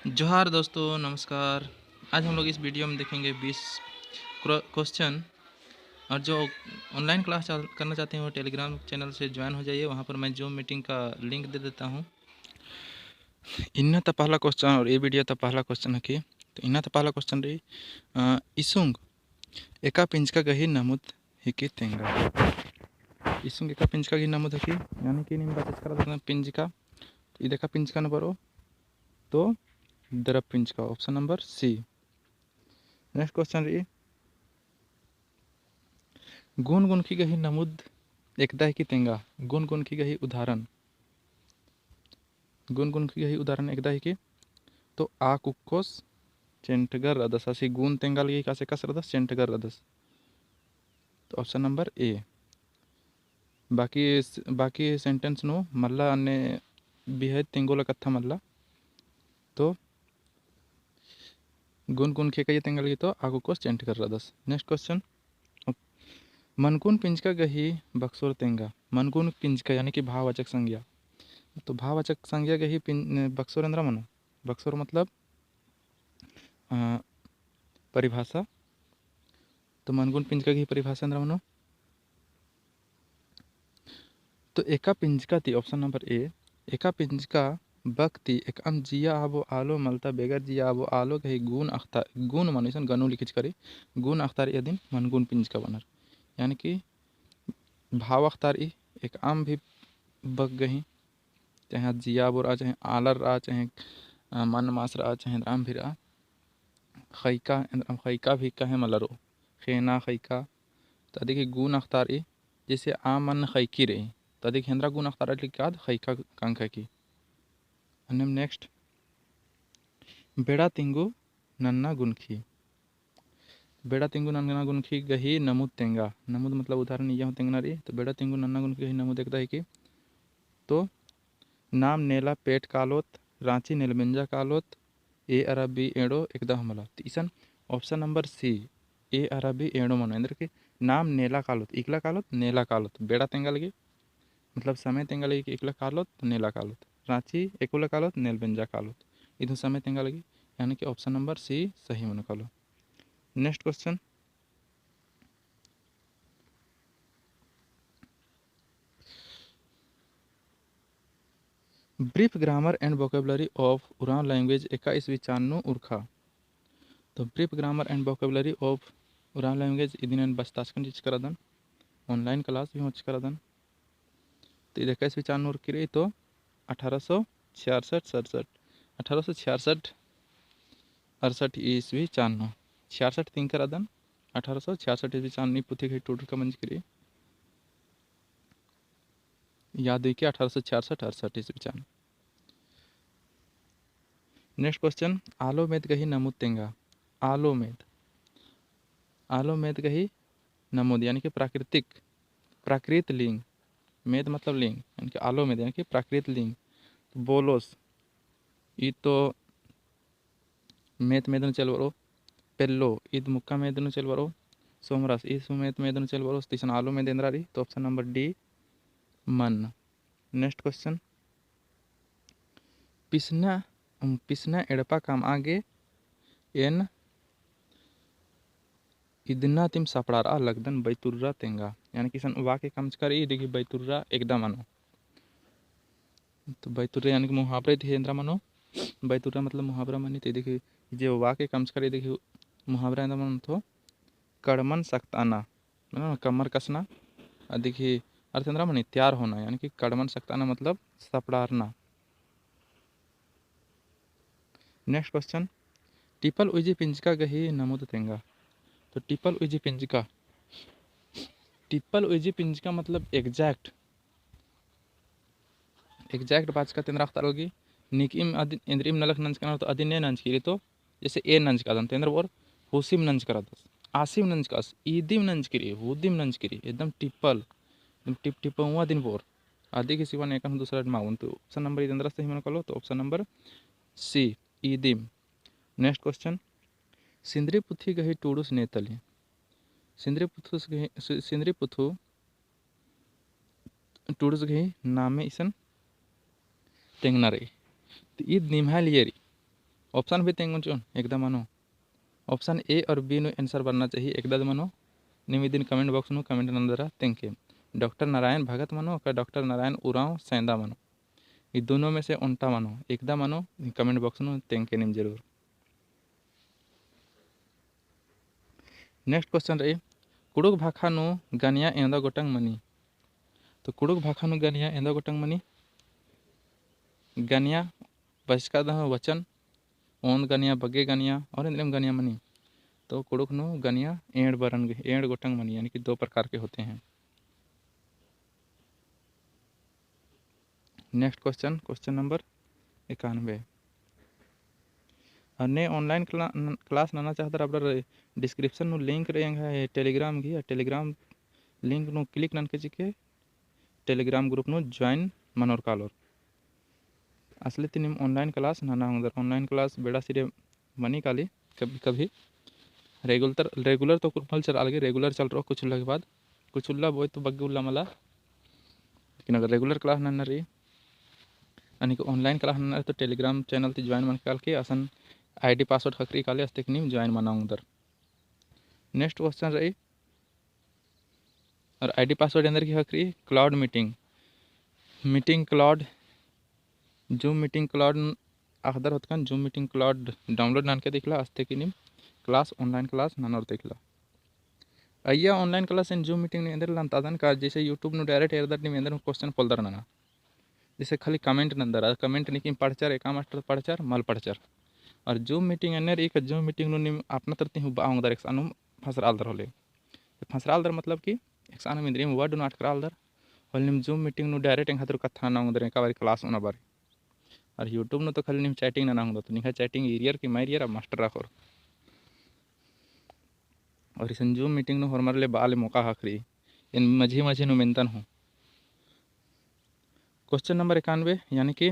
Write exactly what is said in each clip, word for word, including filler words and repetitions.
जोहार दोस्तों, नमस्कार। आज हम लोग इस video में देखेंगे बीस क्र-, question। और जो online class चाल-, करना चाहते हैं, वो Telegram channel से join हो जाइए, वहाँ पर मैं Zoom meeting का link दे देता हूँ। इन्ना ता पहला question और ए video ता पहला question है कि, तो इन्ना ता पहला question रई, अ, इसुंग एका पिंजका गही नमुद हिकी तेंगा। इसुंग एका पिंजका गही नमुद हिकी, यानी कि नीम बाचस करा पिंजका, तो इद एका पिंजका नू बरओ, तो दरब पिंजका, option number C। Next question रई, गुन गुनखी गही नमुद एकदा हिकी तेंगा। गुन गुनखी गही उदाहरण, गुन गुनखी गही उदाहरण एकदा हिकी, तो आ कुक्कोस चेंटगर रअदस, आसी गुन तेंगा लगी एकासे एकासे रअदस, चेंटगर रअदस। तो option number A। बाकी स-, बाकी sentence नू मल्ला अन्ने बिहै तेंगोला कत्था मल्ला। तो गुन गुनखी कइया तेंगा लगी तो आ कुक्कोस चेंटगर रअदस। Next question, मनगुन पिंजका गही बक्सोर तेंगा। मनगुन पिंजका यानी कि भाववाचक संज्ञा। तो भाववाचक संज्ञा गही पिं-, बक्सोर एन्दरा मनो? बक्सोर मतलब, अ, परिभाषा। तो मनगुन पिंजका गही परिभाषा एन्दरा मनो? तो एका पिंजका ती, option number A, एका पिंजका बक ती एकअम जिया आबो आलो मलता बेगर जिया आबो आलो गही गुन अख़तारई, गुन मनो इसन गनु लिखिच करी, गुन अख़तारई अदिन मनगुन पिंजका बअनर। यानी कि भाव अख़तारई एकअम भी बक गही, चाहे जिया आबो रआ, चाहे आलर रआ, चाहे, अ, मन मास रआ, चाहे एन्दरअम भी रआ। ख़ैका, एन्दरअम ख़ैका भी कहे मलरो, ख़ेना ख़ैका। तो अदिगही गुन अख़तारई, जैसे आ मन ख़ैकी रई, तो अदिगही एन्दरा गुन अख़तारई लिक्काद ख़ैका कंखा की। अन्नेम next, बेड़ा तिंगु नन्ना गुनखी। बेड़ा तिंगु नन्ना गुनखी गही नमुद तेंगा। नमुद मतलब उदाहरण इय्या हूँ तेंगना रई। तो बेड़ा तिंगु नन्ना गुनखी गही नमुद एकदा हिकी। तो नाम नेला पेट कालोत, राँची नेलबेंजा कालोत, A अरा B एंड़ो एकदा हूँ मला। तो इसन option number C, A अरा B एंड़ो मनो। एन्देरगे नाम नेला कालोत, इकला कालोत, नेला कालोत। बेड़ा तेंगा लगी, मतलब समय तेंगा लगी कि इकला कालोत, नेला कालोत। राँची एकुला कालोत, नेलबेंजा कालोत। इद हूँ समय तेंगा लगी, यानी कि option number C सही मनो कालो। Next question, Brief Grammar and Vocabulary of Oraon Language एका ईस्वी चान नू उरखा। तो Brief Grammar and Vocabulary of Oraon Language इदिन एन बस्ताचकन चिचका रअदन, online class भी होचका रअदन। तो इद एका ईस्वी चान नू उरखी रई तो अठारह सौ छियासठ सड़सठ, अठारह सौ छियासठ अड़सठ ईस्वी चान नू, छियासठ तिंकर अदन, अठारह सौ छियासठ ईस्वी चान नू ई पुथी गही टूड़का मंजकी रई। याद हुई कि अठारह सौ छियासठ अड़सठ ईस्वी चान। Next question, आलो मेद गही नमुद तेंगा। आलो मेद, आलो मेद गही नमुद यानी कि प्राकृतिक, प्राकृत लिंग। मेद मतलब लिंग, यानी कि आलो मेद यानी कि प्राकृत लिंग। तो बोलोस, ई तो मेत मेद नू चेल बरओ। पेल्लो, ईद मुक्का मेद नू चेल बरओ। सोमरस, ई समेत मेद नू चेल बरओ। तो इसन आलो मेद एन्दरा रई, तो option number D मन्न। Next question, पिसना, उम, पिसना एड़पा कमआ गे एन इदना तिम सपड़ारआ लगदन बैतुर्रा तेंगा। यानी कि इसन वाक्य कमचका रई, इदिगही बैतुर्रा एकदा मनो। तो बैतुर्रा यानी कि मुहावरा इदिगही एन्दरा मनो। बैतुर्रा मतलब मुहावरा मनी, तो इदिगही जे वाक्य कमचका रई इदिगही मुहावरा एन्दरा मनो तो कड़मन सकताना, मतलब कमर कसना, अदिगही अर्थ एन्दरा मनी तैयार होना, यानी कि कड़मन सकताना मतलब सपड़ारना। Next question, टिपल उइजी पिंजका गही नमुद तेंगा। तो टिपल उइजी पिंजका, टिपल उइजी पिंजका मतलब exact, exact बाचका ती एन्दरा अख़तारआ लगी, नीकईम अदिन एन्दरिम नलख नंजकनर तो अदिन ने नंजकी रई तो जैसे ए नंजकादन, तो एन्दरा बओर हुसिम नंजका रअदस, आसिम नंजकास, ईदिम नंजकी रई, हुदिम नंजकी रई, एकदम टिपल, एकदम टिप टिप उआ दिम बओर। अदिगही सिवा नेकन हूँ दूसरा मावन, तो option number ईद एन्दरा सही मनो कालो, तो option number C, ईदिम। Next question, सिंदरी पुथी गही टूड़ुस ने तली। सिंदरी पुथुस गही, सि-, सिंदरी पुथु टूड़ुस गही नामे इसन तेंगना रई। तो ईद निम्है लिए रई, Option भी तेंगोन चिओन, एकदा मनो। Option A और B नू answer बरना चाहिए, एकदा मनो। नीम इदिन comment box नू comment नन्दरा तेंगके। डॉक्टर नारायण भगत मनो का डॉक्टर नारायण उराँव सैंदा मनो? ई दुनो में से ओन्टा मनो, एकदा मनो, comment box नू तेंगके नीम जरूर। Next question रई, कुँड़ुख़ भाखा नू गनिया एवंदा गोटंग मनी? तो कुँड़ुख़ भाखा नू गनिया एवंदा गोटंग मनी? गनिया बचका दह वचन, ओन्द गनिया, बग्गे गनिया और एन्देरम गनिया मनी। तो कुँड़ुख़ नू गनिया एंड़ बरन गे-, एंड़ गोटंग मनी, यानी कि दो प्रकार के होते हैं। Next question, question number इक्यानवे। अन्ने online क्ला-, न-, class नना चाहदर, अबड़र description नू link रई एंग्है Telegram गही, Telegram link नू click ननके चिके Telegram group नू join मनोर कालोर। असले ती नीम online class नना ओंगदर, online class बेड़ा सिरे मनी काली कभी कभी। Regular, regular तो कुछ मल चलआ लगी, regular चलरओ कुछ उल्ला के बाद, कुछ उल्ला बोई तो बग्गे उल्ला मला। लेकिन अगर regular class नन्ना रई, यानी कि online class नन्ना रई, तो Telegram channel ती join मनके काल के असन ID password ख़क्खरई काली, अस्ते कि नीम join मना ओंगदर। Next question रई, और ID password एन्देर गही ख़क्खरई, Claude meeting, meeting Claude, Zoom meeting Claude अख़दर होतकन, Zoom meeting Claude download Nanke देखला, अस्ते कि नीम class, online class ननोर देखला। अइय्या online class एन Zoom meeting नू एन्देर लंतादन का, जैसे YouTube नू direct एरदर नीम एन्देर question पोलदर नना। जैसे खाली comment नन्दर, आ comment नीकिम पढ़चर, एका मास्टर पढ़चर, मल पढ़चर। और Zoom meeting एन्ने रई का Zoom meeting नू नीम अपना तरती हूँ बआ ओंगदर, एकसानुम फसरालदर होले। तो फसरालदर मतलब कि एकसानुम इन्द्रिम word नू अटकरालदर, होले नीम Zoom meeting नू direct एंग्है तुर कत्था नना ओंगदर, एका बारी class ओना बारी। और YouTube नू तो खाली नीम chatting नना ओंगदर, तो निंग्है chatting एरियर कि मल एरियर, आ मास्टर अख़ोर। और इसन Zoom meeting नू होरमर ले बआ ले मौका ख़क्खरई, एन मझी मझी नू मेनतन हूँ। Question number इक्यानवे, यानी कि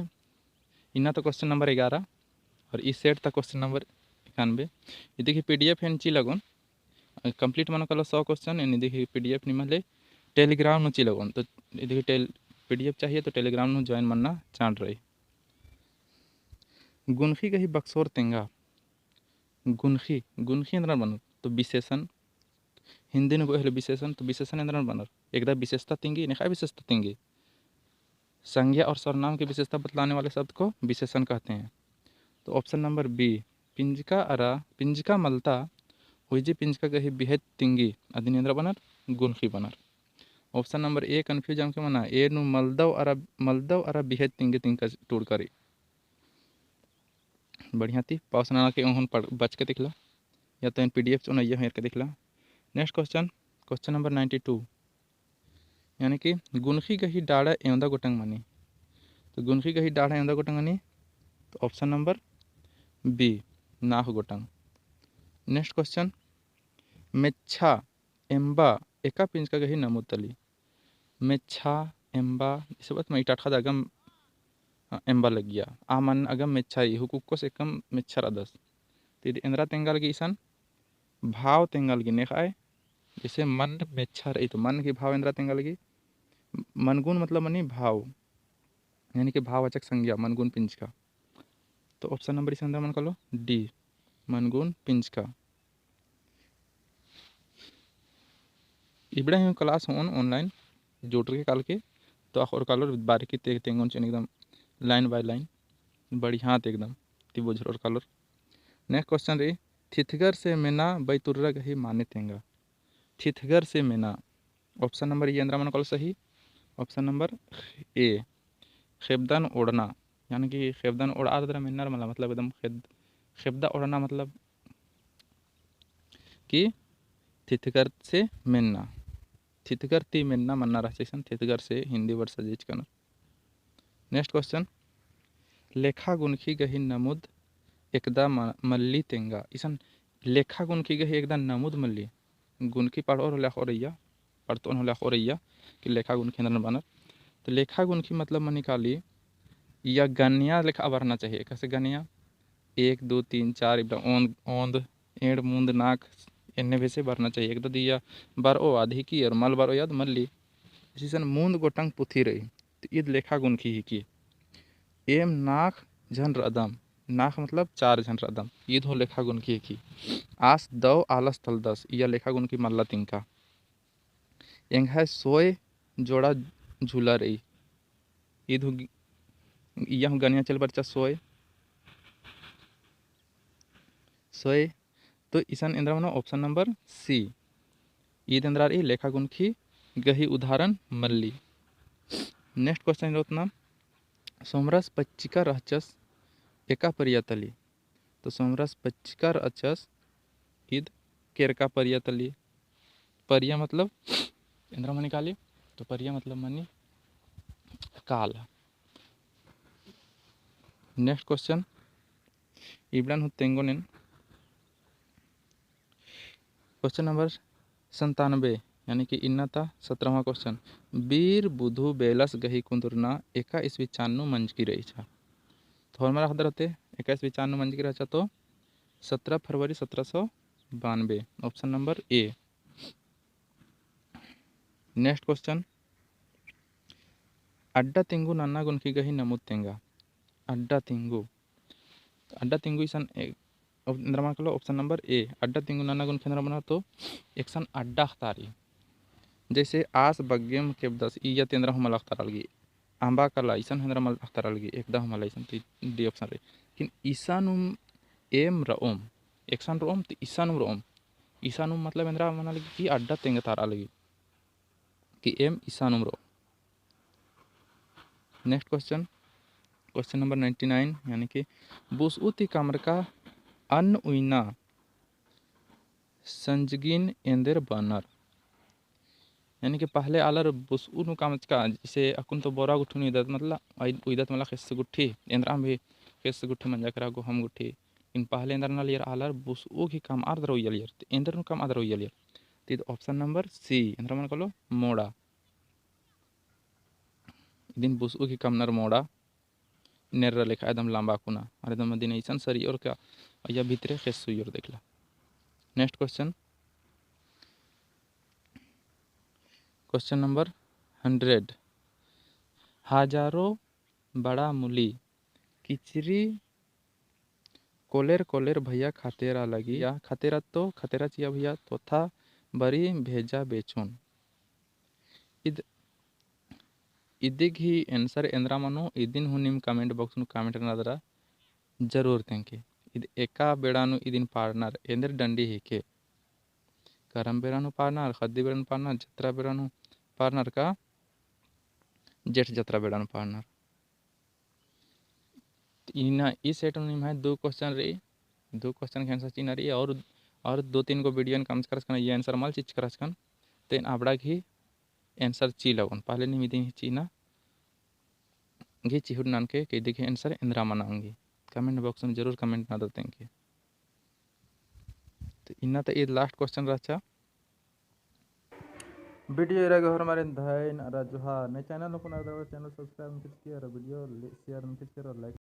इन्ना ता question number ग्यारह और ई set ता question number इक्यानवे। इदी गही PDF एन ची लगोन, complete मनो कालो सौ question, एन इदी गही PDF निम्है ले Telegram नू ची लगोन। तो इदी गही टेल-, PDF चाहिए तो Telegram नू join मन्ना चाड़ रई। गुनख़ी गही बक्सोर तेंगा। गुनख़ी, गुनख़ी एन्देर बअनर? तो विशेषण, हिंदी नू बओय होले विशेषण, तो विशेषण एन्देर बअनर? एकदा विशेषता तिंगी, नेखा विशेषता तिंगी। संज्ञा और सर्वनाम की विशेषता बतलाने वाले शब्द को विशेषण कहते हैं। तो option number B, पिंजका अरा, पिंजका मलता, हुइजी पिंजका गही बिहेत तिंगी, अदिन एन्देर बअनर? गुनख़ी बअनर। Option number A confuse अमके मना, A नू मलदव अरा, मलदव अरा बिहेत तिंगी तिंका टूड़का रई। बढ़िया ती pause नना के ओहन पढ़-, बचके देखला, या तो एन PDF चिओन अइय्या हूँ एरके देखला। Next question, question number ninety two, यानी कि गुनख़ी गही डाड़ा एवंदा गोटंग मनी। तो गुनख़ी गही डाड़ा एवंदा गोटंग मनी, तो option number B, नाख़ गोटंग। Next question, मेच्छा एम्बा एका पिंजका गही नमुद तली। मेच्छा, एम्बा, ई सब अतमा ई टटख़ा दा अगम, अ, एम्बा लग्गिया। आ मन अगम मेच्छा रई, हूँ कुक्कोस एकम मेच्छा रअदस। तो इद एन्देरा तेंगा लगी इसन? भाव तेंगा लगी नेखय। जैसे मन मेच्छा रई, तो मन गही भाव एन्देरा तेंगा लगी? मनगुन मतलब मनी भाव, यानी कि भाववाचक संज्ञा, मनगुन पिंजका। तो option number इसन एन्देर मनो कालो D, मनगुन पिंजका। इबड़ा हूँ class होओन online जुड़रके काल के, तो अख़ोर कालोर बारीकी ती तेंगोन चिओन एकदम line by line, बढ़िया ती एकदम ती बुझरओर कालोर। Next question रई, थिथगर से मेना बैतुर्रा गही माने तेंगा। थिथगर से मेना, option number A एन्देर मनो कालो सही, option number A, ख़ेबदन ओड़ना, यानी कि ख़ेबदन ओड़आ रअदर मेन्नर मला, मतलब एकदम ख़ेब-, ख़ेबदा ओड़ना मतलब कि थिथगर से मेन्ना, थिथगर ती मेन्ना मन्ना रहचा इसन, थिथगर से हिंदी word suggest करना। Next question, लेखा गुनखी गही नमुद एकदा म-, मल्ली तेंगा। इसन लेखा गुनखी गही एकदा नमुद मल्ली। गुनखी पढ़ओर होले अख़ओर अइय्या, पढ़तओन होले अख़ओर अइय्या कि लेखा गुनखी एन्देर बअनर। तो लेखा गुनखी मतलब मनी काली, इय्या गनिया लेखा बरना चाहिए। कैसे गनिया? एक, दो, तीन, चार, इबड़ा ओन्द, ओन्द, एंड़, मुन्द, नाख़, एन्ने बेसे बरना चाहिए। एकदा दिया बरओ आद हिकी और मल बरओ आद मल्ली। इसन मुन्द गोटंग पुथी रई। तो ईद लेखा गुनखी हिकी। एम नाख़ झन रअदम। नाख़ मतलब चार झन रअदम। ईद हूँ लेखा गुनखी हिकी। आस दव आलस तलदस, इया लेखा गुनखी मल्ला तिंका। एंग्है सोय जोड़ा झूला रई। ईद हूँ गि-, इया हूँ गनिया चल बरचा सोय। सोय तो इसन एन्दरा मनो option number C। ईद एन्दरा रई लेखा गुनखी गही उदाहरण मल्ली। Next question रओत ना, सोमरस पच्चिका रहचस एका परिया तली। तो सोमरस पच्चिका रहचस ईद केरका परिया तली। परिया मतलब एन्दरा मनी काली, तो परिया मतलब मनी काल। Next question, इबड़न हूँ तेंगोन एन। Question number संतानबे, यानी कि इन्ना ता सत्रहवाँ question। बीर बुधु बेलस गही कुन्दुरना एका ईस्वी चान नू मंजकी रई चा। तो होरमर अख़दर होते, एका ईस्वी चान नू मंजकी रई चा तो सत्रह फरवरी सत्रह सौ बानबे, option number A। Next question, अड्डा तिंगु नन्ना गुनखी गही नमुद तेंगा। अड्डा तिंगु, अड्डा तिंगु इसन ए-, एन्दरा मना कालो option number A, अड्डा तिंगु नन्ना गुनखी एन्दरा मना तो एकसन अड्डा अख़तारई। जैसे आस बग्गेम केबदस, इया ती एन्दरा हूँ मल अख़तारआ लगी। अम्बा काला इसन हूँ एन्दरा मल अख़तारआ लगी, एकदा हूँ मल इसन ती D option रई। लेकिन इसानुम एम रओम, एकसन रओम ती इसानुम रओम। इसानुम मतलब एन्दरा मना लगी कि अड्डा तेंगतारआ लगी। कि एम इसानुम रओ। Next question, question number ninety nine, यानी कि बुसउ ती कमरका अन्न उइना संजगिन एन्देर बअनर। यानी कि पहले आलर बुसउ नू कमचका, जैसे अक्कुन तो बोरा गुट्ठी नू उइदत, मतलब, उइदत मला खेस गुट्ठी, एन्दरा भी खेस गुट्ठी मंजा केरा, गोहम गुट्ठी। लेकिन पहले एन्दरा नलियर आलर बुसउ गही कमअर दरा उइयलियर, एन्देर नू कमअर दरा उइयलियर। तो ईद option number C, एन्दरा मना कालो मोड़ा। इदिन बुसउ गही कमनर मोड़ा, नेर्रा लेखा एकदम लंबा कुना, अरा एकदम इदिन इसन सरियोर का अइया भितरे खेस उइयोर देखला। Next question, question number hundred। हजारों बड़ा मुली किचरी कोलेर कोलेर भैया खतेरा लगी, या खतेरा तो खतेरा चिआ भैया तोथा बरी भेजा बेचोन। इद, इदिगही answer एन्दरा मनो, इदिन हूँ नीम comment box नू comment नना दरा जरूर तेंगके। इद एका बेड़ा नू इदिन पाड़नर एन्देर डंडी हिके। करम बेड़ा नू पाड़नर, ख़द्दी बेड़ा नू पाड़नर, जतरा बेड़ा नू पाड़नर का जेठ जतरा बेड़ा नू पाड़नर। इन्ना ई set नू निम्है दो question रई, दो question के answer चिअना रई और, और दो तीन गो video एन कमचका रहचकन, ये answer मल चिचका रहचकन, तो एन अबड़ा गही answer चिआ लगोन। पहले नीम इदिन चिअना गही चिहुट ननके कि इदिगही answer एन्दरा मना ओंगी। Comment box में जरूर comment नना दरा तेंगके। तो इन्ना ता ईद last question रहचा। Video एरा गे होरमारिन धैन अरा जोहार। नई channel नू कुना रअदर channel subscribe ननके चिचकी अरा video share ननके चिचकी अरा like